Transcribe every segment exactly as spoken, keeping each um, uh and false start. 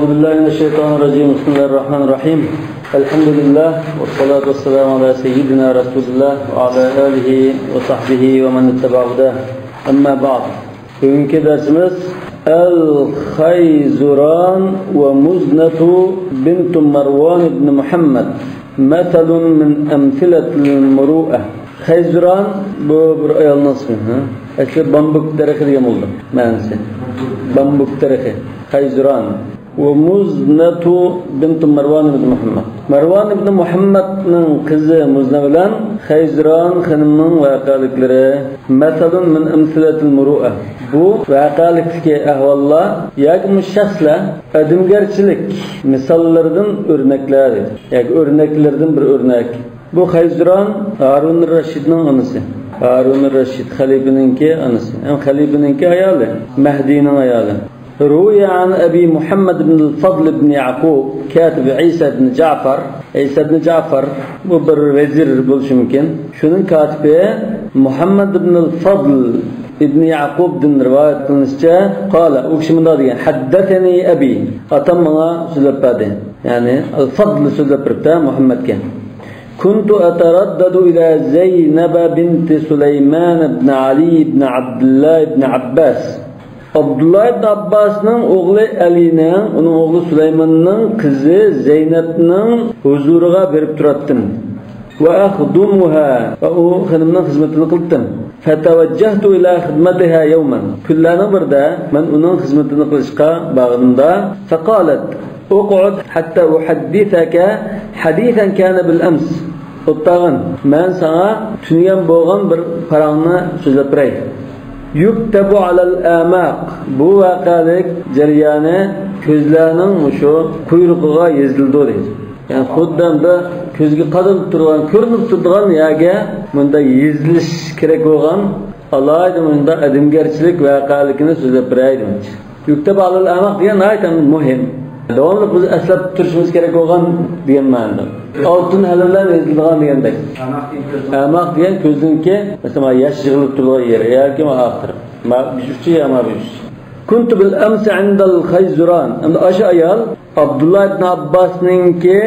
أعوذ بالله من الشيطان الرجيم. بسم الله الرحمن الرحيم. الحمد لله والصلاة والسلام على سيدنا رسول الله وعلى آله وصحبه ومن اتبع هداه. أما بعد. بۈگۈنكى دەرسىمىز الخيزران ومزنة بنت مروان بن محمد، مثل من أمثلة المروءة. خەيزۇران، بۇ بىر ئايالنىڭ ئىسمى، ھە؟ ئەسلى بامبۇك دەرىخى دېگەن بولىدۇ مەنىسى. بامبۇك دەرىخى. خەيزۇران. ومزنة بنت مروان بن محمد. مەرۋان ئىبن مۇھەممەدنىڭ قىزى مۇزنە بىلەن خەيزۇران خېنىمنىڭ ۋەقەلىكلىرى. مثل من أمثلة المروءة. بۇ ۋەقەلىكتىكى ئەھۋاللار ياكى مۇشۇ شەخسلەر ئادەمگەرچىلىك مىساللىرىدىن ئۆرنەكلەر دېدى. ياكى ئۆرنەكلىرىدىن بىر ئۆرنەك. بۇ خەيزۇران ھارۇن رەشىدنىڭ ئانىسى. ھارۇن رەشىد خەلىپىنىڭكى ئانىسى. ھەم خەلىپىنىڭكى ئايالى. مەھدىنىڭ ئايالى. روي عن أبي محمد بن الفضل بن يعقوب كاتب عيسى بن جعفر. ئەيسا ئىبن جەفەر، بۇ بىر ۋەزىر بولۇشى مۇمكىن. شۇنىڭ كاتىپى مۇھەممەد ئىبن فەضل ئىبن يەقۇبدىن رىۋايەت قىلىنىشىچە، قال، ئۇ كىشى مۇنداق دېگەن، حدثني أبي، ئاتام ماڭا سۆزلەپ بەردى. يەنى ئەل فەضل سۆزلەپ بېرىپتۇ مۇھەممەدكە. كنت أتردد إلى زينب بنت سليمان بن علي بن عبد الله بن عباس. ئابدۇللا ئىبن ئابباسنىڭ ئوغلى ئەلىنىڭ، ئۇنىڭ ئوغلى سۇلايماننىڭ قىزى زەينەپنىڭ ھۇزۇرىغا بېرىپ تۇراتتىم. وأخدمها، ۋە ئۇ خېنىمنىڭ خىزمىتىنى قىلاتتىم. فتوجهت إلى خدمتها يوما. كۈنلەرنىڭ بىرىدە مەن ئۇنىڭ خىزمىتىنى قىلىشقا بارغىنىمدا، فقالت، اقعد حتى أحدثك حديثا كان بالأمس. ئولتۇرغىن، مەن ساڭا تۈنۈگۈن بولغان بىر پاراڭنى سۆزلەپ بېرەي. يكتب على الأعماق. بۇ ۋەقەلىك جەريانى كۆزلەرنىڭ مۇشۇ قۇيرۇقىغا يېزىلىدۇ دەيدۇ. يەنى خۇددى ئەمدى كۆزگە قادىلىپ تۇرغان، كۆرۈنۈپ تۇرىدىغان يەرگە مۇنداق يېزىلىش كېرەك بولغان ئالاھىدە مۇنداق ئادەمگەرچىلىك ۋەقەلىكىنى سۆزلەپ بېرەي دېمەكچى. يكتب على الأعماق دېگەن ناھايىتى مۇھىم. داۋاملىق بىز ئەسلەپ تۇرۇشىمىز كېرەك بولغان دېگەن مەنىدە. ئالتۇن ھەرپ بىلەن يېزىلىدىغان دېگەندەك. ئەماق دېگەن كۆزنىڭكى، مەسىلەن، ياش يىغىلىپ تۇرىدىغان يېرى ياكى ئاخىرى. ما بىر ئۇچى يا ما بىر ئۇچى. كنت بالأمس عند الخيزران. ئەمدى ئاشۇ ئايال ئابدۇللا ئىبن ئابباسنىڭكى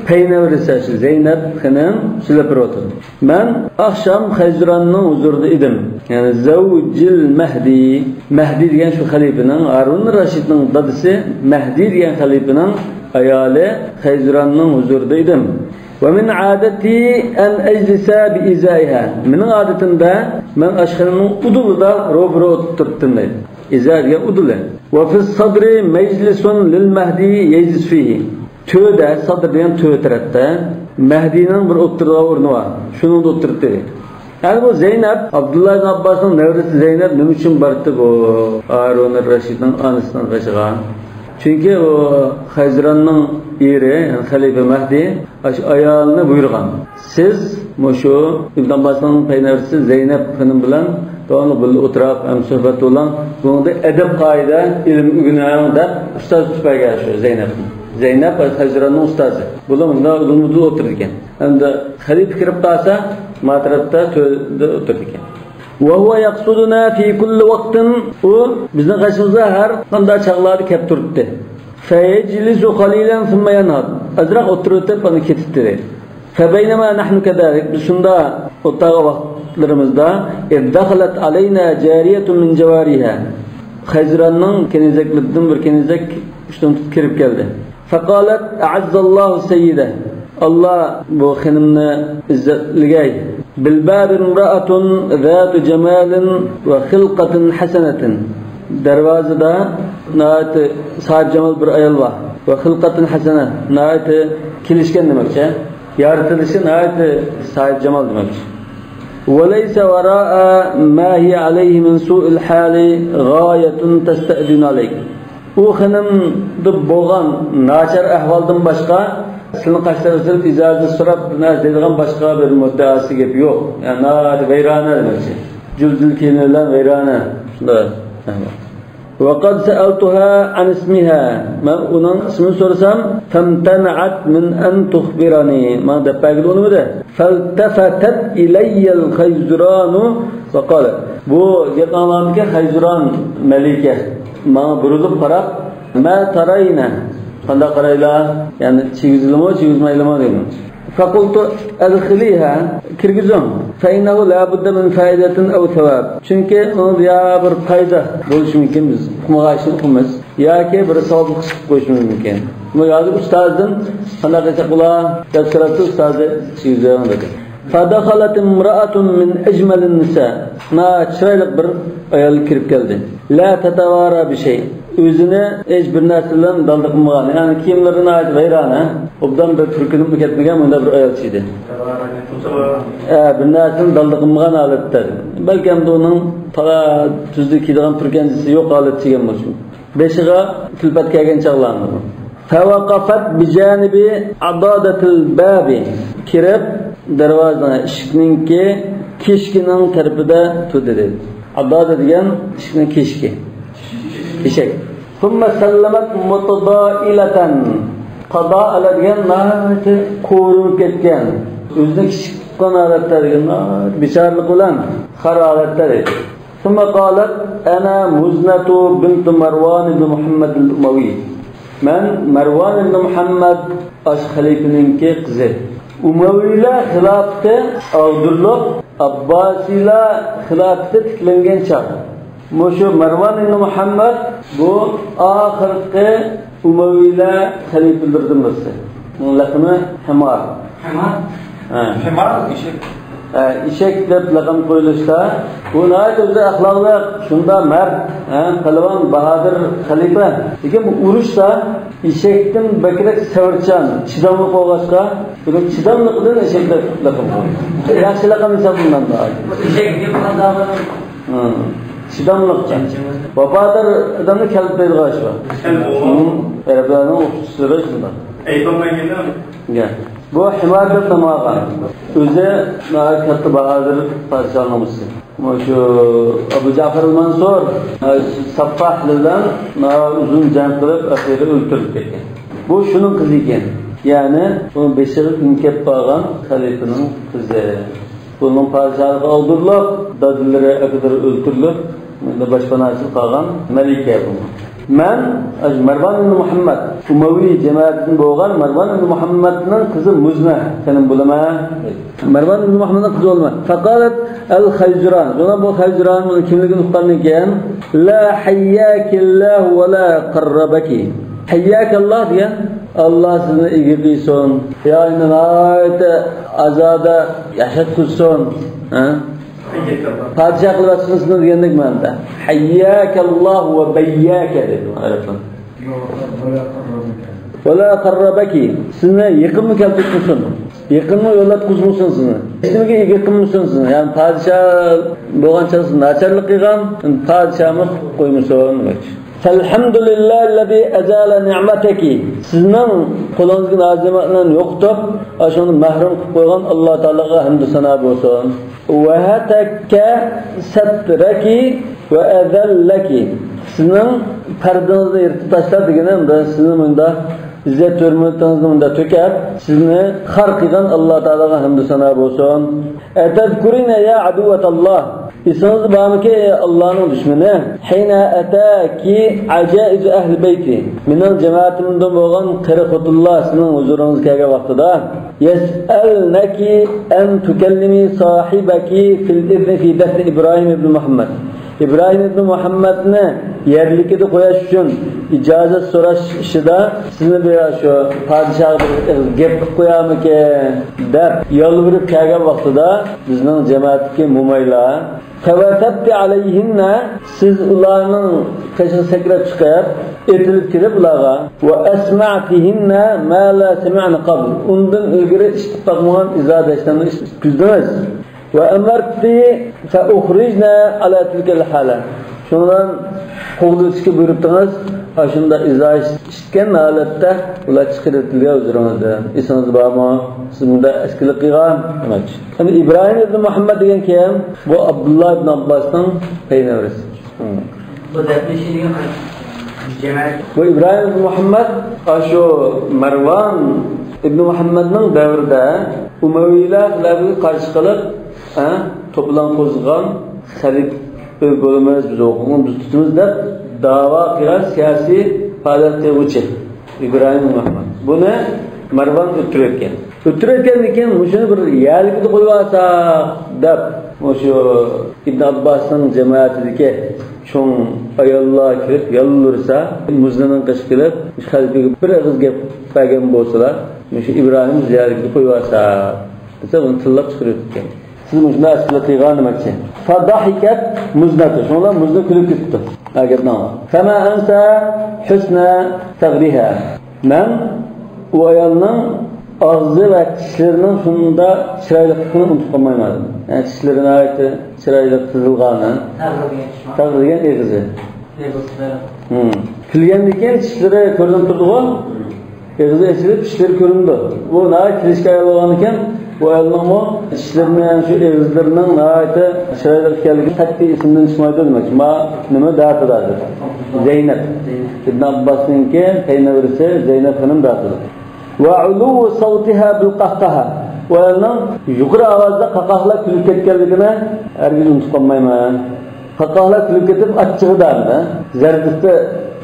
پەينەۋرىسى، شۇ زەينەپ خېنىم سۆزلەپ بېرىۋاتىدۇ. مەن ئاخشام خەيزۇراننىڭ ھۇزۇرىدا ئىدىم. يەنى زەۋجىل مەھدى. مەھدى دېگەن شۇ خەلىپىنىڭ، ھارۇن رەشىدنىڭ دادىسى مەھدى دېگەن خەلىپىنىڭ ئايالى خەيزۇراننىڭ ھۇزۇرىدا ئىدىم. ومن عادتي أن أجلس بإزائها. مېنىڭ ئادىتىمدە مەن ئاشۇ خېنىمنىڭ ئۇدۇلىدا روبىرو ئولتۇرۇپ تۇراتتىم دەيدۇ. ئىزا دېگەن ئۇدۇلى. وفي الصدر مجلس للمهدي يجلس فيه. تۆدە، سادىر دېگەن تۆ تەرەپتە مەھدىنىڭ بىر ئولتۇرىدىغان ئورنى بار. شۇنىڭدا ئولتۇراتتى. يەنى بۇ زەينەپ، ئابدۇللا ئىبن ئابباسنىڭ نەۋرىسى زەينەپ نېمە ئۈچۈن بارتتى بۇ ھارۇن رەشىدنىڭ ئانىسىنىڭ قېشىغا؟ چۈنكى ئۇ خەيزۇراننىڭ ئېرى، يەنى خەلىپە مەھدى، ئاشۇ ئايالىنى بۇيرۇغان. سىز مۇشۇ ئىبن ئابباسنىڭ پەينەۋرىسى زەينەپ خېنىم بىلەن داۋاملىق بىللە ئولتۇراپ، ھەم سۆھبەت بولۇڭ. بۇنىڭدا ئەدەپ قائىدە، ئىلىم ئۆگىنىڭ دەپ ئۇستاز تۇتۇپ بەرگەن شۇ زەينەپنى. زەينەپ خەيزۇراننىڭ ئۇستازى. بۇلار مۇنداق ئۇدۇلمۇدۇل ئولتۇرىدىكەن. ئەمدى خەلىپە كىرىپ قالسا، ما تەرەپتە تۆردە ئولتۇرىدىكەن. وهو يقصدنا في كل وقت. ئۇ بىزنىڭ قېشىمىزغا ھەر قانداق چاغلاردا كەپ تۇراتتى. فيجلس قليلا ثم ينهض. ئازراق ئولتۇرۇۋېتىپ، ئاندىن كېتەتتى. فبينما نحن كذلك. بىز شۇنداق ئولتۇرغان ۋاقىتلىرىمىزدا، إذ دخلت علينا جارية من جواريها. خەيزۇراننىڭ كېنىزەكلىرىدىن بىر كېنىزەك ئۈستىمىزگە كىرىپ كەلدى. فقالت، أعز الله سيده. ئاللا بۇ خېنىمنى ئىززەتلىگەي. بالباب امرأة ذات جمال وخلقة حسنة. دەرۋازىدا ناھايىتى ساھىبجامال بىر ئايال بار. ۋە خىلقەتىن ھەسەنە، ناھايىتى كېلىشكەن دېمەكچى. يارىتىلىشى ناھايىتى ساھىبجامال دېمەكچى. وليس وراء ما هي عليه من سوء الحال غاية تستأذن عليك. ئۇ خېنىمدا بولغان ناچار ئەھۋالدىن باشقا، سىلىنى قاچىلارغا سېلىپ، ئىجازە سوراپ، بىر نەرسە دەيدىغان باشقا بىر مۇددىئاسى، گەپ يوق. يەنى ناھايىتى ۋەيرانە دېمەكچى. جۇل-جۇل كىيىمى بىلەن ۋەيرانە. شۇنداق ئەھۋال. وقد سألتها عن اسمها. مەن ئۇنىڭ ئىسمىنى سورىسام، فامتنعت من أن تخبرني. ماڭا دەپ بەرگىلى ئۇنىمىدى. فالتفتت إلي الخيزران وقالت. بۇ گەپنى ئاڭلىغاندىكىن خەيزۇران مەلىكە ماڭا بۇرۇلۇپ قاراپ، ما ترين؟ قانداق قارايلا؟ يەنى چىگىزىلىمۇ، چىگىزمەيلىمۇ دەيمەن. فقلت ادخليها، كىرگۈزۈڭ. فإنه لا بد من فائدة أو ثواب. چۈنكى ئۇنىڭدا يا بىر پايدا بولۇشى مۇمكىن، بىز ئۇقمىغان ئىشنى ئۇقىمىز، ياكى بىر ساۋابلىق ئىش قىلىپ قويۇشىمىز مۇمكىن. بۇ ھازىر ئۇستازدىن قانداق قىلساق بولا دەپ سوراپتۇ، ئۇستازى چىگىزىڭ دېدى. فدخلت امرأة من أجمل النساء. ناھايىتى چىرايلىق بىر ئايال كىرىپ كەلدى. لا تتوارى بشيء. ئۆزىنى ھېچ بىر نەرسە بىلەن دالدا قىلمىغان. يەنى كىيىملىرى ناھايىتى ۋەيرانە. ئوبدان بىر پۈركىنىپمۇ كەتمىگەن مۇنداق بىر ئايال ئىدى. ئە، بىر نەرسىنى دالدا قىلمىغان ھالەتتە. بەلكىم ئۇنىڭ پالا تۈزدە كىيىدىغان پۈركەنچىسى يوق ھالەتتە كىيگەن بولۇشى مۇمكىن. بېشىغا كۈلپەت كەلگەن چاغلاردا. فوقفت بجانب عضادة الباب. كىرىپ، دەرۋازىنىڭ، ئىشىكنىڭكى كېشىكىنىڭ تەرىپىدە تۇردى دەيدۇ. ئادادە دېگەن ئىشىكنىڭ كېشىكى. كېشەك. ثم سلمت متضائلة. تضائل دېگەن ناھايىتى قورۇنۇپ كەتكەن، ئۆزىنى كىچىك تۇتقان ھالەتتە دېگەن، ناھايىتى بىچارىلىق بىلەن خار ھالەتتە دەيدۇ. ثم قالت أنا مزنة بنت مروان بن محمد الأموي. مەن مەرۋان ئىبن مۇھەممەد ئاشۇ خەلىپىنىڭكى قىزى. ئۇمەۋىيلەر خىلاپىتى ئاغدۇرۇلۇپ، ئابباسىيلار خىلاپىتى تىكلەنگەن چاغ. مۇشۇ مەرۋان ئىبن مۇھەممەد بۇ ئاخىرقى ئۇمەۋىيلەر خەلىپىلىرىدىن بىرسى. بۇنىڭ لەقىمى ھىمار. ھىمار؟ ھە. ھىمار ئېشەك. ھە، ئېشەك دەپ لەقەم قويۇلۇشتا، بۇ ناھايىتى ئۆزى ئەخلاقلىق، شۇنداق مەرد، ھە، پەلۋان، باھادىر خەلىپە. لېكىن بۇ ئۇرۇشتا ئېشەكتىن بەكرەك سەۋرچان، چىداملىق بولغاچقا، بۇنىڭ چىداملىقىدىن ئېشەك دەپ لەقەم قويۇلدى. ياخشى لەقەم ھېسابلىنىدۇ. ئېشەك دېگەن قانداق؟ ھە. چىداملىقچان. ۋاپادار ئادەمنى كەلتۈرىدىغان ئىش بار. ھە. ئەرەبلەرنىڭ ئوقۇتقۇچىلىرى شۇنداق. ئەيىبلەنمەيدۇ. يا. بۇ ھىمار دەپ نام ئالغان. ئۆزى ناھايىتى كاتتا باھادىر پادىشاھنىڭ ئۇكىسى. مۇشۇ ئەبۇ جەفەر مەنسۇر، ئە، سەففاھ بىلەن ناھايىتى ئۇزۇن جەڭ قىلىپ، ئەخىرى ئۆلتۈرۈلۈپ كەتكەن. بۇ شۇنىڭ قىزى ئىكەن. يەنى، بۇ بېشىغا مىنىپ كەپ قالغان خەلىپىنىڭ قىزى. بۇنىڭ پادىشاھلىقى ئاغدۇرۇلۇپ، دادىلىرى، ئاكىلىرى ئۆلتۈرۈلۈپ، باشپاناسىز قالغان مەلىكە بۇ. مەن، ئاشۇ مەرۋان ئىبن مۇھەممەد، ئۇمەۋى جەمەتىدىن بولغان مەرۋان ئىبن مۇھەممەدنىڭ قىزى مۇزنە خېنىم بولىمەن. مەرۋان ئىبن مۇھەممەدنىڭ قىزى بولىمەن. فقالت الخيزران. شۇڭا بۇ خەيزران بۇنى كىملىكىنى ئۇققاندىن كېيىن، لا حياك الله ولا قربك. حياك الله دېگەن، ئاللا سىزنى ئىگە قىلسۇن. يا، ناھايىتى ئازادە ياشاتقۇزسۇن. ھە؟ پادىشاھ قىلىۋاتسۇن سىزنى دېگەندەك مەنىدە. حياك الله وبياك دېدى ئەرەبلەر. ولا قربك. سىزنى يېقىنمۇ كەلتۈرمىسۇن. يېقىنمۇ يولاتقۇزمىسۇن سىزنى. ھېچنېمىگە ئىگە قىلمىسۇن سىزنى. يەنى پادىشاھ بولغان چاغدا سىز ناچارلىق قىلغان، پادىشاھمۇ قويمىسۇن دېمەكچى. فالحمد لله الذي أزال نعمتك. سىزنىڭ قولىڭىزدىكى نازىمەتلەرنى يوقىتىپ، ئاشۇنى مەھرۇم قىلىپ قويغان ئاللا تائالاغا ھەمدۇ سانا بولسۇن. وهتك سترك وأذلك. سىزنىڭ پەردىڭىزنى يىرتىپ تاشلاپ دېگىنىم، سىزنى مۇنداق ئىززەت ھۆرمىتىڭىزنى مۇنداق تۆكۈپ، سىزنى خار قىلغان ئاللا تائالاغا ھەمدۇ سانا بولسۇن. أتذكرين يا عدوة الله. ئېسىڭىزدە بارمىكى، ئەي ئاللانىڭ دۈشمىنى؟ حين أتاك عجائز أهل بيتي. مېنىڭ جەمەتىمدىن بولغان قېرى خوتۇنلار سىزنىڭ ھۇزۇرىڭىزغا كەلگەن ۋاقتىدا، يسألنك أن تكلمي صاحبك في الإذن في دفن إبراهيم بن محمد. ئىبراھىم ئىبنى مۇھەممەدنى يەرلىكىدە قويۇش ئۈچۈن ئىجازەت سوراش ئىشىدا سىزنى بىر شۇ پادىشاھقا بىر ئېغىز گەپ قىلىپ قويارمىكىن دەپ يالۋۇرۇپ كەلگەن ۋاقتىدا، بىزنىڭ جەمەتتىكى مومايلار، فوثبت عليهن، سىز ئۇلارنىڭ قېشىغا سەكرەپ چىقىپ، ئېتىلىپ كىرىپ ئۇلارغا، وأسمعتهن ما لا سمعن قبل، ئۇندىن ئىلگىرى ئىشىتىپ باقمىغان ئىزاھاتلارنى ئىشىتكۈزدىڭىز. وأمرت فأخرجن على تلك الحالة. شۇنىڭ بىلەن قوغدىۋېتىشكە بۇيرۇپتىڭىز. ئاشۇنداق ئىزاھات ئىشىتكەن ھالەتتە ئۇلار چىقىرىۋېتىلگەن ھۇزۇرىڭىزدىن. ئېسىڭىزدە بارمۇ؟ سىز مۇنداق ئەسكىلىك قىلغان دېمەكچى. ئەمدى ئىبراھىم ئىبنى مۇھەممەد دېگەن كىم؟ بۇ ئابدۇللا ئىبنى ئابباسنىڭ قېيىنئەۋرىسى. بۇ دەپنە ئىشى دېگەن جەمەت. بۇ ئىبراھىم ئىبن مۇھەممەد، ئاشۇ مەرۋان ئىبن مۇھەممەدنىڭ دەۋرىدە ئۇمەۋىيلەر خىلاپىغا قارشى قىلىپ، ھە، توپىلاڭ قوزغىغان، خەلىپە بولىمىز، بىز ھوقۇقنى بىز تۇتىمىز دەپ داۋا قىلغان سىياسىي پائالىيەت قىلغۇچى. ئىبراھىم مەھمۇد. بۇنى مەرۋان ئۆلتۈرۈۋەتكەن. ئۆلتۈرۈۋەتكەندىن كېيىن، مۇشۇنى بىر يەرلىكىدە قويۇۋالساق دەپ، مۇشۇ ئىبن ئابباسنىڭ جامائىتىدىكى چوڭ ئاياللار كېلىپ يالۋۇرسا، مۇزنىنىڭ قېشىغا كېلىپ، مۇشۇ خەلپىگە بىر ئېغىز گەپ بەرگەن بولسىلا، مۇشۇ ئىبراھىم يەرلىكىدە قويۇۋالساق دېسە، ئۇنى تىللاپ چىقىرىۋېتىپتىكەن. سىز مۇشۇنداق ئىسپات قىلغان دېمەكچى. فضحكت مزنة. شۇڭلار مۇزنى كۈلۈپ كېتىپتۇ. ھە، گەپنى ئاڭلاڭ. فما أنسى حسن ثغرها. مەن ئۇ ئايالنىڭ ئاغزى ۋە چىشلىرىنىڭ شۇنداق چىرايلىقلىقىنى ئۇنتۇپ قالمايمەن. يەنى چىشلىرى ناھايىتى چىرايلىق تىزىلغانى. تەغرى دېگەن چىشما؟ تەغرى دېگەن ئېغىزى. ئېغىزى. ھىم. كۈلگەندىن كېيىن چىشلىرى كۆرۈنۈپ تۇرىدىغۇ. ئېغىزى ئېچىلىپ، چىشلىرى كۆرۈنىدۇ. بۇ ناھايىتى كۈلۈشكە ئايان بولغاندىكىن، بۇ ئايالنىڭمۇ چىشلىرىنىڭ، شۇ ئېغىزلىرىنىڭ ناھايىتى چىرايلىق ئىكەنلىكى قەتئىي ئېسىمدىن چىقمايدۇ دېمەك. ما نېمە دەتىدۇ؟ زەينەپ. ئىبن ئابباسنىڭكى قېيىنئەۋرىسى زەينەپ خېنىم دەتىدۇ. وعلو صوتها بالقهقهة. ئۇ ئايالنىڭ يۇقىرى ئاۋازدا قاقاھلاپ كۈلۈپ كەتكەنلىكىنى ھەرگىز ئۇنتۇپ قالمايمەن. قاقاھلاپ كۈلۈپ كېتىپ، ئاچچىقىدان زەردىسى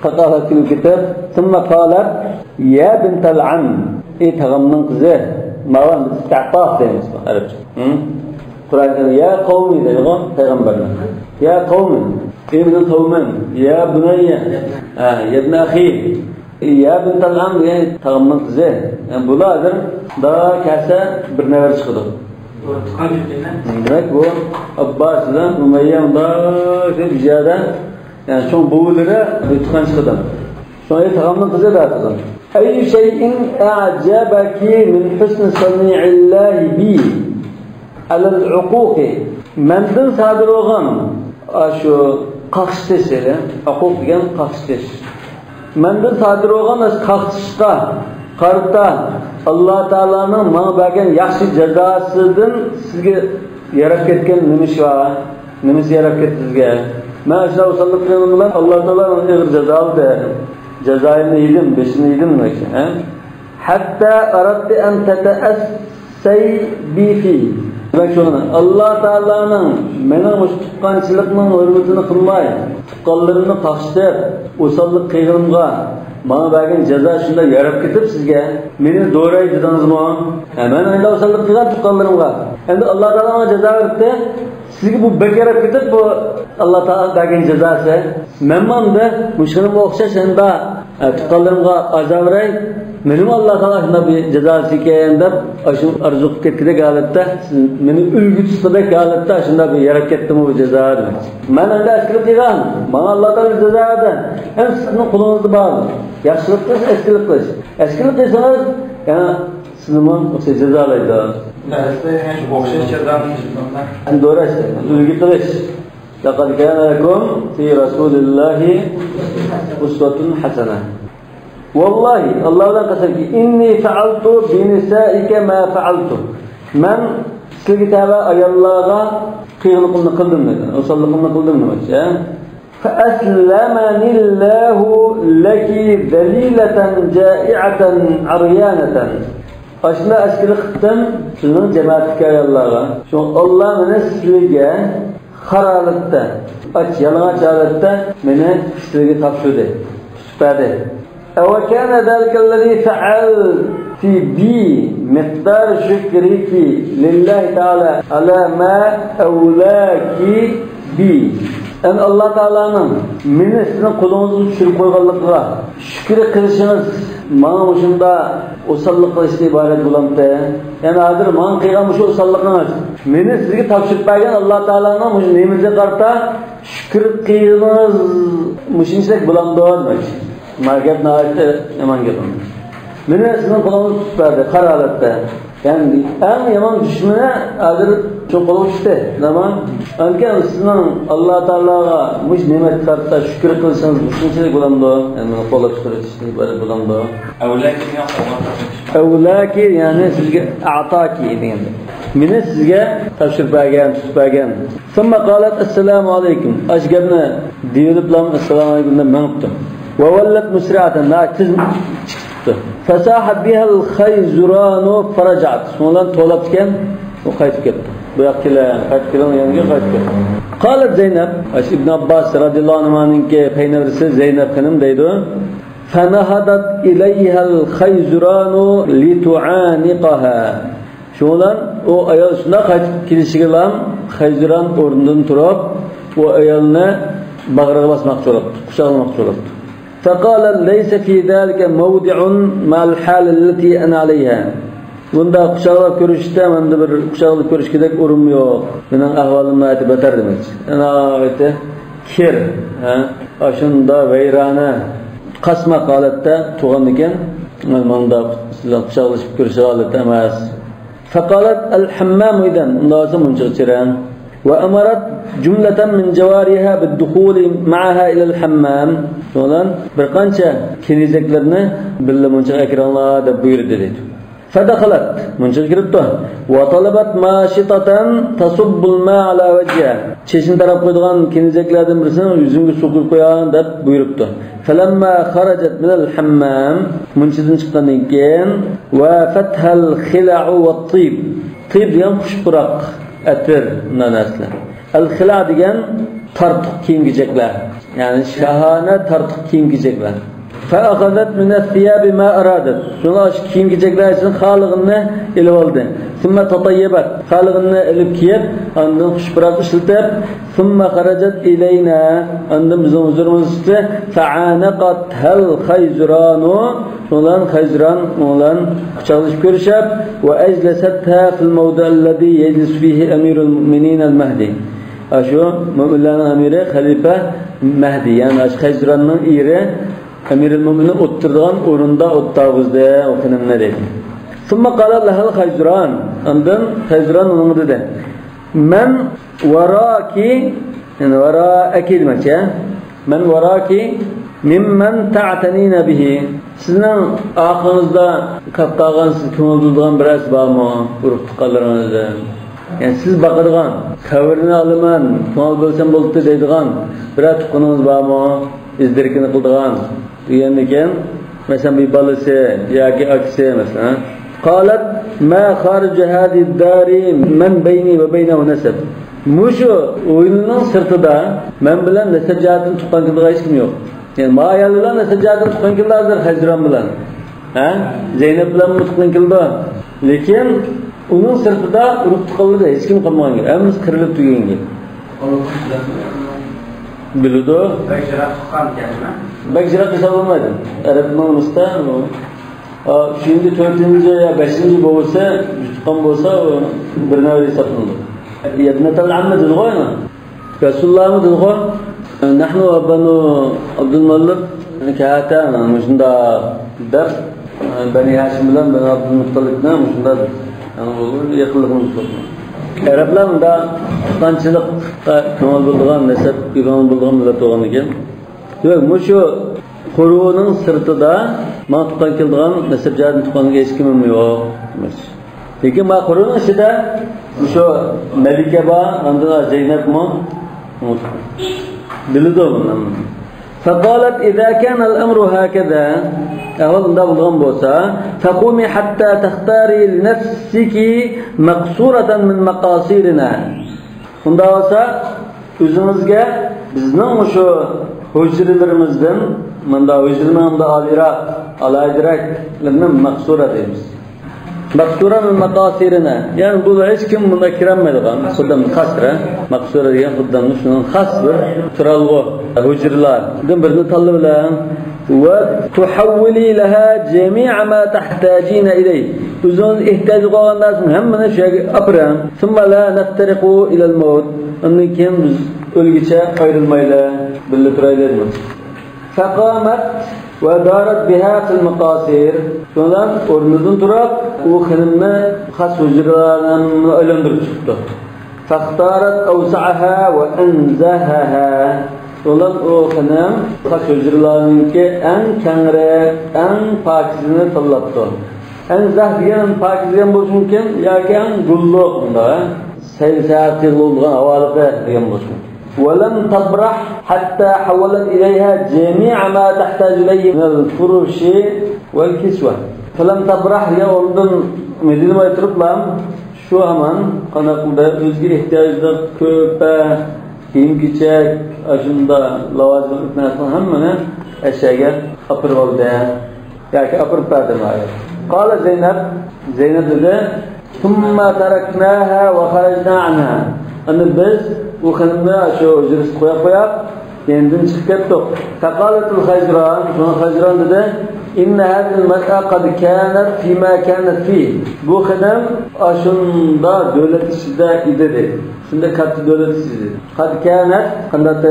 قاقاھلاپ كۈلۈپ كېتىپ، ثم قالت يا بنت العم، ئى تاغامنىڭ قىزى، ماۋۇ ئىستىئقاق دەيمىز ئەرەبچە. ھە؟ قۇرئان يا قومى دەيدىغۇ پەيغەمبەرنى. يا قومى، ئى مېنىڭ قەۋمىم، يا بۇنەييە، ھە، يا ئىبنە ئەخى، يا بنت العم دېگەن تاغامنىڭ قىزى. يەنى بۇلار ھازىر دا كەلسە بىر نەۋرە چىقىدۇ. دېمەك، بۇ ئابباس بىلەن ئۇمەييە مۇنداق بىر يەردە، يەنى چوڭ بوۋىلىرى بىر تۇغقان چىقىدۇ. شۇڭا تاغامنىڭ قىزى دەپ ئاتىدۇ. أي شيء أعجبك من حسن صنيع الله بي على العقوق. مەندىن سادىر بولغان ئاشۇ قاقشىتىش، يەنى ئوقۇق دېگەن قاقشىتىش. مەندىن سادىر بولغان قاقشىتىشقا قارىتا ئاللا تائالانىڭ ماڭا بەرگەن ياخشى جازاسىدىن سىزگە ياراپ كەتكەن نېمە ئىش بار؟ نېمىسى ياراپ كەتتى سىزگە؟ مەن ئاشۇنداق ئوساللىق قىلغىنىم بىلەن ئاللا تائالا ماڭا ئېغىر جازا ئالدى. جازايىمنى يېدىم، بېشىمنى يېدىم دېمەكچى، ھە؟ حتى أردت أن تتأسي بي فيه. دېمەك، شۇ ئاللا تائالانىڭ مېنىڭ مۇشۇ تۇغقانچىلىقنىڭ ھۆرمىتىنى قىلماي، تۇغقانلىرىمنى قاقشىتىپ، ئوساللىق قىلغىنىمغا ماڭا بەرگەن جازا شۇنداق ياراپ كېتىپ سىزگە، مېنى دوراي دېدىڭىزمۇ؟ ھە، مەن ئەمدى ئوساللىق قىلغان تۇغقانلىرىمغا. ئەمدى ئاللا تائالا ماڭا جازا بېرىپتۇ. سىزگە بۇ بەك ياراپ كېتىپ، بۇ ئاللا تائالا بەرگەن جازاسى. مەنمۇ ئەمدى مۇشۇنىڭغا ئوخشاش ئەمدى، ئە، تۇغقانلىرىمغا ئازاب بېرەي. مېنىمۇ ئاللا تائالا شۇنداق بىر جازاسى ئىكەن دەپ، ئاشۇ ئارزۇ قىلىپ كەتكۈدەك ھالەتتە، سىز مېنى ئۈلگە تۇتقۇدەك ھالەتتە شۇنداق بىر ياراپ كەتتىمۇ بۇ جازا دېمەكچى. مەن ئەمدى ئەسكىلىك قىلغان، ماڭا ئاللا تائالا جازا بەردى. ئەمدى سىزنىڭ قولىڭىزدا بار. ياخشىلىق قىلىش، ئەسكىلىك قىلىش. ئەسكىلىك قىلسىڭىز، يەنە سىزنىمۇ جازالايدۇ. دەرستە يەنە شۇ ئوخشاش جازانى ئەمدى دوراش، ئۈلگە قىلىش. لقد كان لكم في رسول الله أسوة حسنة. والله، ئاللا بىلەن قەسەمكى، إني فعلت بنسائك ما فعلت. مەن سىلىگە تەۋە ئاياللارغا قىلغىنىمنى قىلدىم دېدى. ئوساللىقىمنى قىلدىم دېمەكچى. فأسلمني الله لك ذليلة جائعة عريانة. ئاشۇنداق ئەسكىلىك قىلدىم سىزنىڭ جامائەتتىكى ئاياللارغا. شۇڭا ئاللا مېنى سىلىگە خار ھالەتتە، ئاچ يالىڭاچ ھالەتتە مېنى سىلىگە تاپشۇردى، تۇتۇپ بەردى. أوكان ذلك الذي فعلت بي مقدار شكرك لله تعالى على ما أولاك بي. يەنى ئاللا تائالانىڭ مېنى سىزنىڭ قولىڭىزغا چۈشۈرۈپ قويغانلىقىغا شۈكرى قىلىشىڭىز ماڭا مۇشۇنداق ئوساللىق قىلىشتىن ئىبارەت بولامتى؟ يەنى ھازىر ماڭا قىلغان مۇشۇ ئوساللىقىڭىز، مېنى سىزگە تاپشۇرۇپ بەرگەن ئاللا تائالانىڭ مۇشۇ نېمىتىگە قارىتا شۈكۈر قىلغىنىڭىز مۇشۇنچىلىك بولامدۇ دېمەكچى. ما گەپ ناھايىتى يامان گەپ. مېنى سىزنىڭ قولىڭىز تۇتۇپ بەردى، خار ھالەتتە. يەنى ئەڭ يامان دۈشمىنى ھازىر شۇ قولغا چۈشتى. نېمە؟ ئانكەن سىزنىڭ ئاللا تائالاغا مۇشۇ نېمەتكە قارىتا شۈكۈر قىلىشىڭىز مۇشۇنچىلىك بولامدۇ؟ يەنى مېنى قوللاپ چىقىرىۋېتىشتىن ئىبارەت بولامدۇ؟ ئەۋلاكى دېگەن قولغا تاپشۇرۇش. ئەۋلاكى، يەنى سىزگە، ئەتاكى دېگەندە. مېنى سىزگە تاپشۇرۇپ بەرگەن، تۇتۇپ بەرگەن. ثم قالت السلام عليكم. ئاشۇ گەپنى دېيىلىپلا ئەسسالامۇ ئەلەيكۇم دەپ مېڭىپتۇ. وولت مسرعة، ناھايىتى تېز چىقىپتۇ. فصاحت بها الخيزران فرجعت. شۇنىڭ بىلەن توۋلاپتىكەن، ئۇ قايتىپ كەتتى. بۇ ياققا كېلىڭ، قايتىپ كېلىڭ دېگەنگە قايتىپ كەتتى. قالت زەينەپ، ئاشۇ ئىبن ئابباس رەزىياللاھۇ ئەنھۇنىڭكى پەينەۋرىسى زەينەپ خېنىم دەيدۇ. فنهضت إليها الخيزران لتعانقها. شۇنىڭ بىلەن ئۇ ئايال شۇنداق قايتىپ كېلىشىگىلا خەيزۇران ئورنىدىن تۇرۇپ، ئۇ ئايالنى باغرىغا باسماقچى بولۇپتۇ، قۇچاقلىماقچى بولۇپتۇ. فقالت: ليس في ذلك موضع مع الحال التي أنا عليها. بۇنداق قۇچاقلاپ كۆرۈشۈشتە ماندا بىر قۇچاقلاپ كۆرۈشكۈدەك ئورۇن يوق. مېنىڭ ئەھۋالىم ناھايىتى بەتەر دېمەكچى. ناھايىتى كىر، ھە؟ ئاشۇنداق ۋەيرانە، قاسماق ھالەتتە تۇرغاندىكىن، ماندا سىلەر قۇچاقلىشىپ كۆرۈشۈش ھالىتى ئەمەس. فقالت: الحمام إذن. ئۇنداق بولسا مۇنچىغا چىرىڭ. وأمرت جملة من جواريها بالدخول معها إلى الحمام. شۇنىڭ بىلەن بىر قانچە كېنىزەكلىرىنى بىللە مۇنچىغا ئەكىرىڭلار دەپ بۇيرۇدى دەيدۇ. فدخلت. مۇنچىغا كىرىپتۇ. وطلبت ماشطة تصب الماء على وجهها. چېشىنى تاراپ قويىدىغان كېنىزەكلەردىن بىرسىنى يۈزۈمگە سۇ قۇيۇپ قوياڭ دەپ بۇيرۇپتۇ. فلما خرجت من الحمام. مۇنچىدىن چىققاندىن كېيىن. وأفتها الخلع والطيب. تىيب دېگەن خۇش پۇراق، ئەتىر، مۇنداق نەرسىلەر. ئەلخىلا دېگەن تارتۇق كىيىم-كېچەكلەر، يەنى شاھانە تارتۇق كىيىم-كېچەكلەر. فأخذت من الثياب ما أرادت. شۇڭا شۇ كىيىم-كېچەكلەر ئىچىدىن خالىغىنىنى ئېلىۋالدى. ثم تطيبت. خالىغىنىنى ئېلىپ كىيىپ، ئاندىن خۇش پۇراق ئىشلىتىپ، ثم خرجت إلينا. ئاندىن بىزنىڭ ھۇزۇرىمىزغا چىقتى. فعانقتها الخيزران. شۇنىڭ بىلەن خەيزۇران، ئۇنىڭ بىلەن قۇچاقلىشىپ كۆرۈشۈپ، وأجلستها في الموضع الذي يجلس فيه أمير المؤمنين المهدي. ئاشۇ مۆمىنلەرنىڭ ئەمىرى خەلىپە مەھدى، يەنى ئاشۇ خەيزۇراننىڭ ئېرى ئەمىرۇل مۆمىنىن ئولتۇرىدىغان ئورۇندا ئولتۇرغۇزدى ئۇ خېنىمنى دەيدۇ. ثم قالت لها الخيزران. ئاندىن خەيزۇران ئۇنىڭغا دېدى: من وراك، يەنى وراك دېمەكچى، ھە؟ من وراك ممن تعتنين به. سىزنىڭ ئارقىڭىزدا قاپقالغان، سىز كۆڭۈل بۆلىدىغان بىرەرسى بارمۇ؟ ئۇرۇق تۇغقانلىرىڭىزدىن. يەنى سىز باقىدىغان، خەۋىرىنى ئالىمەن، كۆڭۈل بۆلسەم بولدى دەيدىغان بىرەر تۇغقىنىڭىز بارمۇ؟ ئىز-دېرىكىنى قىلىدىغان دېگەندىكىن، مەسىلەن، بىر بالىسى ياكى ئاكىسى، مەسىلەن. قالت ما خارج هذه الدار من بيني وبينه نسب. مۇشۇ ھويلىنىڭ سىرتىدا مەن بىلەن نەسەب جەھەتتىن تۇغقان كېلىدىغان ھېچكىم يوق. يەنى ما ئايال بىلەن نەسەب جەھەتتىن تۇغقان كېلىدۇ ھازىر خەيزۇران بىلەن. ھە؟ زەينەپ بىلەنمۇ تۇغقان كېلىدۇ. لېكىن ئۇنىڭ سىرتىدا ئۇرۇق تۇغقانلىرى ھېچكىم قالمىغان گەپ. ھەممىسى قىرىلىپ تۈگىگەن گەپ. بىلىدۇ. بەك يىراق تۇغقان ئىكەنمۇ؟ بەك يىراق ھېسابلانمايدۇ. ئەرەبنىڭ نېمىسىدە، ئا، ئۈچىنچى، تۆتىنچى يا بەشىنچى بوۋىسى، تۇغقان بولسا، ئۇ بىر نەۋرە ھېسابلىنىدۇ. يا ابنة العم دېدىغۇ ئەنە. رەسۇلۇللاھمۇ دېدىغۇ، نحن وبنو عبد المطلب كهاتان، مۇشۇنداق دەپ، بەنى ھاشىم بىلەن بەنى ئابدۇلمۇتتەلىپنىڭ مۇشۇنداق يېقىنلىقىمىز بولىدۇ. ئەرەبلەر مۇنداق تۇغقانچىلىققا كۆڭۈل بۆلىدىغان، نەسەبكە كۆڭۈل بۆلىدىغان مىللەت بولغاندىكىن، دېمەك، مۇشۇ قورۇنىڭ سىرتىدا ماڭا تۇغقان كېلىدىغان، نەسەب جەھەتتىن تۇغقان كېلىدىغان ھېچكىمىم يوق. لېكىن ما قورۇنىڭ ئىچىدە مۇشۇ مەلىكە بار، ئاندىن زەينەپمۇ بىلىدۇ بۇنى. فقالت إذا كان الأمر هكذا، ئەھۋال ئۇنداق بولغان بولسا، فقومي حتى تختاري لنفسك مقصورة من مقاصيرنا. ئۇنداق بولسا، ئۆزىڭىزگە بىزنىڭ مۇشۇ ھۇجرىلىرىمىزدىن، مۇنداق ھۇجرىنىڭ مۇنداق ئالىيراق، ئالاھىدىرەكلىرىنى مەقسۇرە دەيمىز. مەقسۇرە مىن مەقاسىرىنا. يەنى بۇ ھېچكىم بۇنداق كىرەلمەيدىغان، خۇددى قەسرە، مەقسۇرە دېگەن خۇددى شۇنىڭ خاس بىر تۇرالغۇ ھۇجرىلاردىن بىرنى تاللىۋېلىڭ. وتحولي لها جميع ما تحتاجين إليه. ئۆزىڭىز ئېھتىياج قىلغان نەرسىنىڭ ھەممىنى شۇ يەرگە ئاپىرىڭ. ثم لا نفترق إلى الموت. ئاندىن كېيىن بىز ئۆلگۈچە ئايرىلمايلى، بىللە تۇرايلى دېدى. فقامت ودارت بها في المقاصير. شۇنىڭ بىلەن ئورنىدىن تۇرۇپ، ئۇ خېنىمنى خاس ھۇجرىلارنى ئايلاندۇرۇپ چىقىپتۇ. فاختارت أوسعها وأنزهها. ئۇلار ئۇ خېنىم خاس ھۇجرىلارنىڭكى ئەڭ كەڭرەك، ئەڭ پاكىزىنى تاللاپتۇ. ئەنزەھ دېگەن پاكىز دېگەن بولۇشى مۇمكىن ياكى ئەڭ گۈللۈك، ئۇنداق، سەيلە-ساياھەت قىلىدىغان ھاۋالىقى دېگەن بولۇشى مۇمكىن. ولم تبرح حتى حولت إليها جميع ما تحتاج إليه من الفرش والكسوة. فلم تبرح دېگەن ئورنىدىن مىدىرلىماي تۇرۇپلا، شۇ ھامان قانداق قىلدى، ئۆزىگە ئېھتىياجلىق كۆپە كىيىم-كېچەك، ئاشۇنداق لاۋازىملىق نەرسىلەرنى ھەممىنى ئەشەگە ئاپىرىۋالدى. ياكى ئاپىرىپ بەردىم. قالەت زەينەپ، زەينەپ دېدى، ثم تركناها وخرجنا عنها. ئەمدى بىز ئۇ خېنىمنى شۇ ھۇجرىسىدا قويۇپ قويۇپ، يېنىدىن چىقىپ كەتتۇق. فقالت الخيزران، شۇڭا خەيزران دېدى، إن هذه المرأة قد كانت فيما كانت فيه. بۇ خېنىم ئاشۇنداق دۆلەت ئىچىدە ئىدى، دېدى. شۇنداق كاتتا دۆلەت ئىچىدە. قد كانت، قانداق؟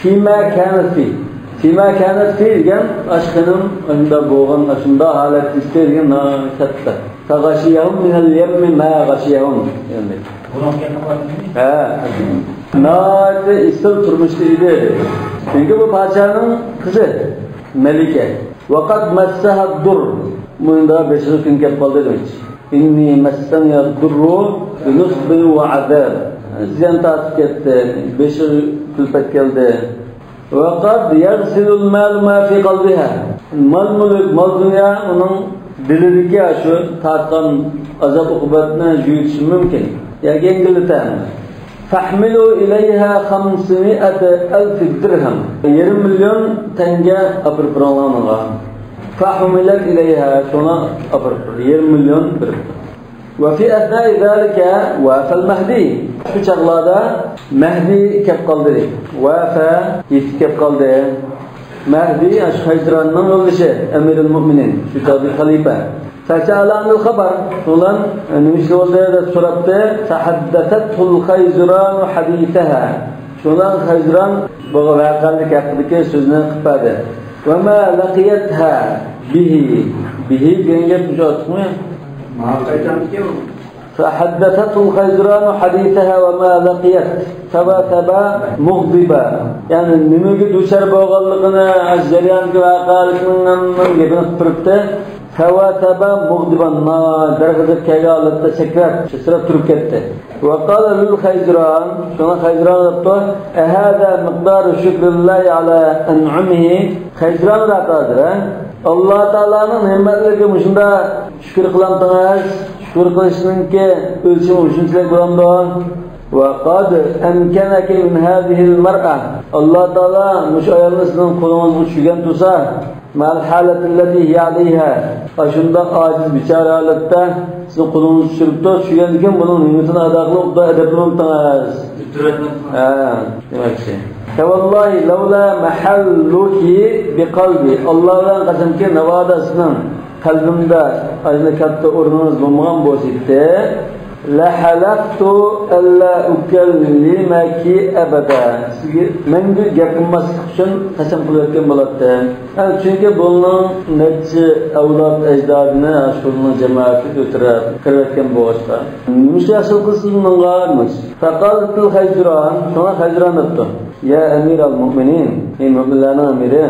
فيما كانت فيه. فيما كانت فيه دېگەن ئاشۇ خېنىم ئاشۇنداق بولغان، ئاشۇنداق ھالەتتە ئىدى دېگەن مەنىسى كاتتا. فغشيهم من اليم ما غشيهم. يەنى. ھە. ناھايىتى ئېسىل تۇرمۇشتا ئىدى. چۈنكى بۇ پادىشاھنىڭ قىزى، مەلىكە. وقد مسها الضر. مۇنداق بېشىغا كۈن كەپ قالدى دېمەكچى. إني مسني الضر بنصب وعذاب. زىيان تارتىپ كەتتى. بېشىغا كۈلپەت كەلدى. وقد يغسل المال ما في قلبها. مال-مۈلۈك، مال-دۇنيا ئۇنىڭ دىلىدىكى شۇ تارتقان ئازاب-ئوقۇبەتنى يۇيۇۋېتىشى مۇمكىن. ياكى يەڭگىللىتەلمەيدۇ. فاحملوا إليها خمسمائة ألف درهم. يېرىم مىليون تەڭگە ئاپىرىپ بېرىڭلار ماڭا. فحملت إليها، شۇڭا ئاپىرىپ بېرىدۇ. يېرىم مىليون بېرىپتۇ. وفي أثناء ذلك وفى المهدي. شۇ چاغلاردا مەھدى كەپ قالدى. ۋەفە، يېتىپ كەپ قالدى. مەھدى، ئاشۇ خەيزراننىڭ يولدىشى، ئەمىرۇل مۆمىنىن، شۇ چاغدىكى خەلىپە. فسأل عن الخبر. شۇنىڭ نېمە ئىش بولدى دەپ سوراپتۇ. فحدثته الخيزران حديثها. شۇنىڭ خەيزران بۇ ۋەقەلىك ھەققىدىكى سۆزنى قىلىپ بەردى. وما لقيتها به. به دېگەن گەپ مۇشۇ ئارتۇقمۇ؟ ماڭا قايتامدىكەن. فحدثته الخيزران حديثها وما لقيت ثبثب مغضبا. يەنى نېمىگە دۇچار بولغانلىقىنى، جەرياندىكى ۋەقەلىكنىڭ ھەممىنىڭ گېپىنى قىلىپ بېرىپتۇ. ثبثب مغضبا، دەرغەزەپ كەلگەن ھالەتتە سەكرەپ، تىترەپ تۇرۇپ كەتتى. وقال للخيزران، شۇڭا خەيزران دەپتۇ، أهذا مقدار شكر الله على أنعمه؟ خەيزران دەپ ھازىر، ھە؟ ئاللا تائالانىڭ نېمەتلىرىگە مۇشۇنداق شۈكۈر قىلامتىڭىز؟ شۈكۈر قىلىشنىڭكى ئۆلچىمى مۇشۇنچىلىك بولامدۇ؟ وقد أمكنك من هذه المرأة. ئاللا تائالا مۇشۇ ئايالنى سىزنىڭ قولىڭىزغا چۈشۈرگەن تۇرسا، مع الحالة التي هي عليها. ئاشۇنداق ئاجىز بىچارە ھالەتتە سىزنىڭ قولىڭىزغا چۈشۈرۈپتۇ، چۈشۈرگەندىن كېيىن بۇنىڭ نېمىتىنى ئادا قىلىپ، ئۇنداق ئەدەپلىنىپتىڭىز. ھە، دېمەكچى. فوالله لولا محلك بقلبي. ئاللا بىلەن قەسەمكى، ناۋادا سىزنىڭ قەلبىمدە ئاشۇنداق كاتتا ئورنىڭىز بولمىغان بولسا ئىدى، لحلفت ألا أكلمك أبدا. سىزگە مەڭگۈ گەپ قىلماسلىق ئۈچۈن قەسەم قىلىۋەتكەن بولاتتىم. ھە، چۈنكى بۇنىڭ نەچچە ئەۋلاد ئەجدادىنى ئاشۇنىڭ جامائىتى ئۆلتۈرۈپ قىرىۋەتكەن بولغاچقا. نېمىشقا ياخشىلىق قىلىسىز بۇنىڭغا؟ دېمەكچى. فقالت الخيزران، شۇڭا خەيزران دەپتۇ. يا أمير المؤمنين، ئەي مۆمىنلەرنىڭ ئەمىرى.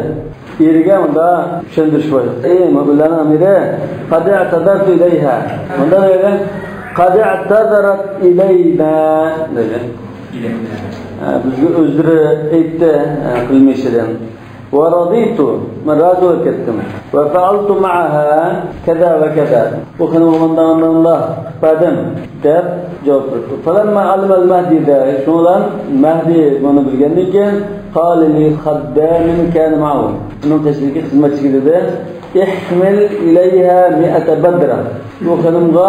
ئېرىگە مۇنداق چۈشەندۈرۈش بار. ئەي مۆمىنلەرنىڭ ئەمىرى، قد اعتذرت إليها. مۇنداق دېدى، قد اعتذرت إلينا دېدى. ھە، بىزگە ئۆزلىرى ئېيتتى، ھە، قىلمىشىدىن. ورضيت، مەن رازى بولۇپ كەتتىم. وفعلت معها كذا وكذا. بۇ خېنىمغا مۇنداق، مۇنداق، مۇنداق قىلىپ بەردىم، دەپ جاۋاب بېرىپتۇ. فلما علم المهدي ذلك، شۇنىڭ بىلەن مەھدى بۇنى بىلگەندىن كېيىن، قال لخدام كان معه، ئۇنىڭ قېشىدىكى خىزمەتچىگە دېدى، احمل إليها مائة بدرة. بۇ خېنىمغا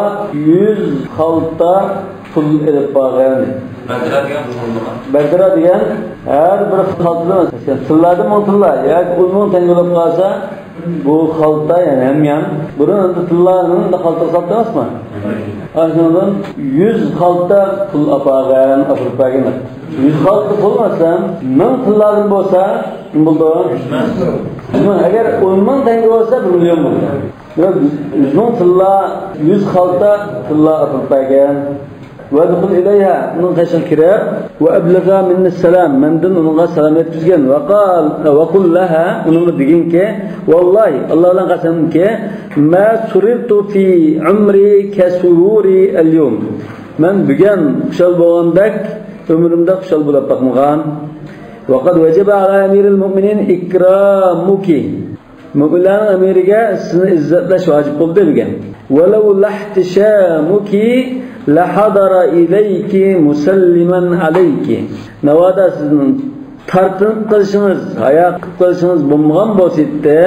يۈز خالتا پۇل ئېلىپ بارغىن. بەدرە دېگەن پۇل بولىدۇ. بەدرە دېگەن ھەر بىر خالتىدىن، مەسىلەن، تىللادا مىڭ تىللا ياكى ئون مىڭ تەڭگە بولۇپ قالسا، بۇ خالتا، يەنى ھەميان. بۇرۇن ئەمدى تىللانى خالتىغا سالاتتى ئەمەسمۇ؟ ئاشۇنىڭدىن يۈز خالتا پۇل ئاپارغىن، ئاپىرىپ بەرگىن. يۈز خالتا پۇل، مەسىلەن، مىڭ تىللادىن بولسا، نېمە بولىدۇ؟ يۈز مىڭ. ئەگەر ئون مىڭ تەڭگە بولسا، بىر مىليون بولىدۇ. يۈز مىڭ تىللا، يۈز خالتا تىللا ئاپىرىپ بەرگىن. وادخل إليها، ئۇنىڭ قېشىغا كىرىپ، وأبلغها مني السلام، مەندىن ئۇنىڭغا سالام يەتكۈزگىن. وقال، وقل لها، ئۇنىڭغا دېگىنكى، والله، ئاللا بىلەن قەسەمكى، ما سررت في عمري كسروري اليوم. مەن بۈگۈن خۇشال بولغاندەك ئۆمرۈمدە خۇشال بولۇپ باقمىغان. وقد وجب على أمير المؤمنين إكرامك. مۆمىنلەرنىڭ ئەمىرىگە سىزنى ئىززەتلەش ۋاجىپ بولدى دېگەن. ولولا احتشامك لحضر إليك مسلما عليك. ناۋادا سىزنىڭ تارتىنىپ قېلىشىڭىز، ھايا قىلىپ قېلىشىڭىز بولمىغان بولسا ئىدى،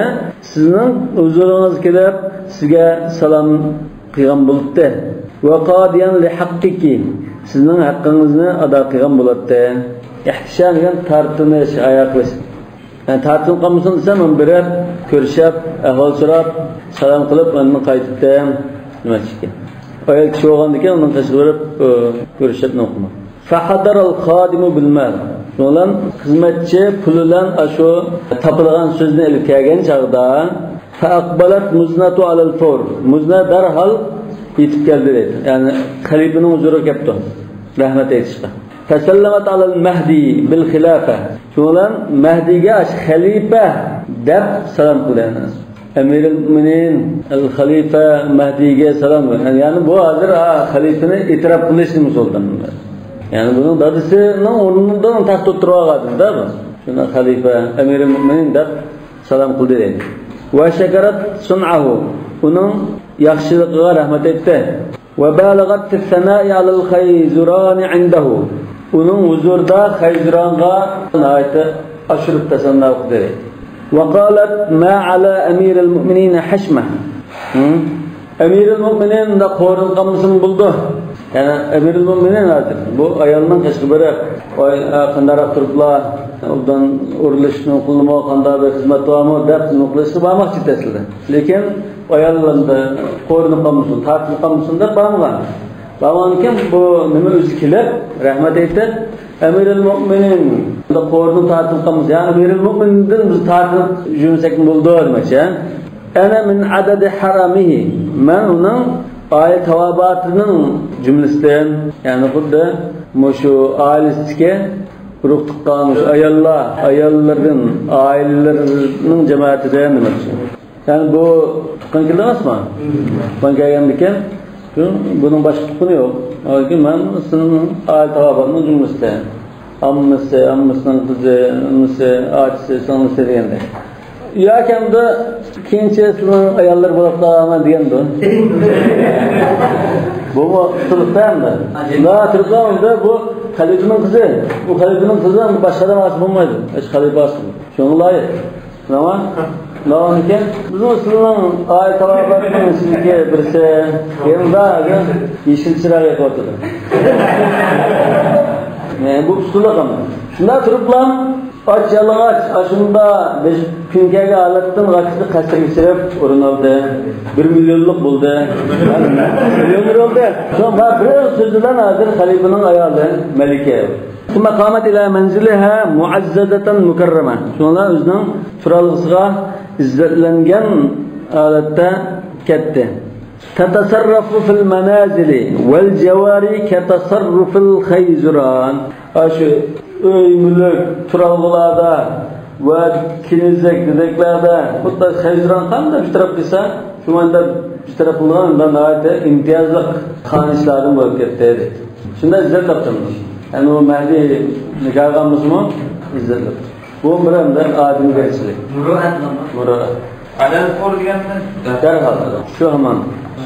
سىزنىڭ ھۇزۇرىڭىزغا كېلىپ سىزگە سالام قىلغان بولاتتى. وقاضيا لحقك، سىزنىڭ ھەققىڭىزنى ئادا قىلغان بولاتتى. ئىھتىشام دېگەن تارتىنىش، ھايا قىلىش. يەنى تارتىنىپ قالمىسۇن دېسەم، مەن بېرىپ كۆرۈشۈپ، ئەھۋال سوراپ، سالام قىلىپ، ئاندىن قايتاتتىم دېمەكچىكەن. ئايال كىشى بولغاندىكىن ئۇنىڭ قېشىغا بېرىپ، ئۆ، كۆرۈشۈپ نېمە قىلماق. فحضر الخادم بالمال. شۇنىڭ بىلەن خىزمەتچى پۇل بىلەن ئاشۇ تاپىلىغان سۆزنى ئېلىپ كەلگەن چاغدا، فأقبلت مزنة على الفور. مۇزنە دەرھال يېتىپ كەلدى دەيدۇ. يەنى خەلىپىنىڭ ھۇزۇرىغا كەپتۇ. رەھمەت ئېيتىشقا. فسلمت على المهدي بالخلافة. شۇنىڭ بىلەن مەھدىگە خەلىپە دەپ سالام قىلدى. ئەمىرۇل مۆمىنىن، ئەل خەلىپە مەھدىگە سالام قىلدى. يەنى بۇ ھازىر، ھا، خەلىپىنى ئېتىراپ قىلىش نېمىسى بولدى. يەنى بۇنىڭ دادىسىنىڭ ئورنىدا تەختتە ئولتۇرۇۋالغان ئادەم-دە بۇ. شۇنى خەلىپە، ئەمىرۇل مۆمىنىن دەپ سالام قىلدى دەيدۇ. وشكرت صنعه. ئۇنىڭ ياخشىلىقىغا رەھمەت ئېيتتى. وبالغت في الثناء على الخيزران عنده. ئۇنىڭ ھۇزۇرىدا خەيزۇرانغا ناھايىتى ئاشۇرۇپ تەسەننا قىلدى. وقالت ما على أمير المؤمنين حشمة. ھە؟ ئەمىرۇل مۆمىنىن ئۇنداق خورلىنىپ قالمىسىمۇ بولىدۇ. يەنى ئەمىرۇل مۆمىنىن ھازىر بۇ ئايالنىڭ قېشىغا بېرىپ، ۋاي، ئا، قانداقراق تۇرۇپلا، ئوبدان ئورۇنلىشىشنى قىلدىمۇ، قانداق بىر خىزمەت بارمۇ دەپ نېمە قىلىشقا بارماقچى ئىدى ئەسلىدە. لېكىن ئايال ئەمدى خورلىنىپ قالمىسۇن، تارتىنىپ قالمىسۇن دەپ بارمىغان. بارمىغاندىكىن بۇ نېمە ئۆزى كېلىپ، رەھمەت ئېيتىپ، ئەمىرۇل مۆمىنىن خورلىنىپ تارتىنىپ قالمىسۇن. يا ئەمىرۇل مۆمىنىندىن بىز تارتىنىپ يۈرمىسەكمۇ بولىدۇ دېمەكچى. أنا من عدد حرمه. مەن ئۇنىڭ ئائىلە تاۋابىئاتىنىڭ جۈملىسىدىن، يەنى خۇددى مۇشۇ ئائىلىسىدىكى ئۇرۇق تۇغقان، مۇشۇ ئاياللار، ئاياللىرىدىن، ئائىلىلىرىنىڭ جامائىتىدىن دېمەكچى. يەنى بۇ تۇغقان كېلىدۇ ئەمەسمۇ؟ تۇغقان كەلگەندىكىن، شۇ، بۇنىڭ باشقا تۇغقىنى يوق. لېكىن مەن سىزنىڭ ئائىلە تاۋابىئاتىنىڭ جۈملىسىدە. ئاممىسى، ئاممىسىنىڭ قىزى، ئىنىسى، ئاچىسى، سىڭلىسى دېگەندەك. ياكى ئەمدى كېيىنچە سىلىنىڭ ئاياللىرى بولۇپ قالارمەن دېگەندۇ. بۇمۇ تۇرۇپتا ئەمدى. لا، تۇرۇپتا ئەمدى بۇ خەلىپىنىڭ قىزى. بۇ خەلىپىنىڭ قىزى باشقا ئادەم ئالسا بولمايدۇ. ئاشۇ خەلىپە ئالسا. شۇڭا لايىق. تامام. ناۋانىكەن، بىزنىڭ ئۇسۇلنىڭ ئائىلە تاۋابىئاتنىڭ ئىچىدىكى بىرسى، يېنىدا يېشىل چىراغ يېقىۋاتىدۇ. يەنى بۇ ئۇسۇللۇق ئەمدى. شۇنداق تۇرۇپلا ئاچ يالىڭاچ، ئاشۇنداق بىر كۈن كەلگەن ھالەتتىن غاچىسى قەسىرگە چىرىپ ئورۇن ئالدى. بىر مىليونلۇق بولدى. مىليونېر بولدى. شۇڭا بىر سۆز بىلەن ھازىر خەلىپىنىڭ ئايالى مەلىكە. ثم قامت إلى منزلها معززة مكرمة. شۇڭا ئۆزىنىڭ تۇرالغۇسىغا ئىززەتلەنگەن ھالەتتە كەتتى. تتصرف في المنازل والجوار كتصرف الخيزران. ئاشۇ ئۆي، مۈلۈك، تۇرالغۇلاردا ۋە كېنىزەك، دېدەكلەردە خۇددى خەيزۇران قانداق بىر تەرەپ قىلسا، شۇ مەنىدە بىر تەرەپ قىلغان ناھايىتى ئىمتىيازلىق خانىشلاردىن بولۇپ كەتتى دەيدۇ. شۇنداق ئىززەت تاپتىم. يەنى ئۇ مەھدى نىكاھقا بولسىمۇ ئىززەت تاپتى. بۇ بىر ئادەمگەرچىلىك. مۇرۇئەت نېمە؟ مۇرۇئەت. على الفور دېگەنمۇ؟ دەرھال. شۇ ھامان.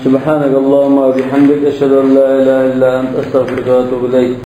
سبحانك اللهم وبحمدك، أشهد أن لا إله إلا أنت، أستغفرك وأتوب إليك.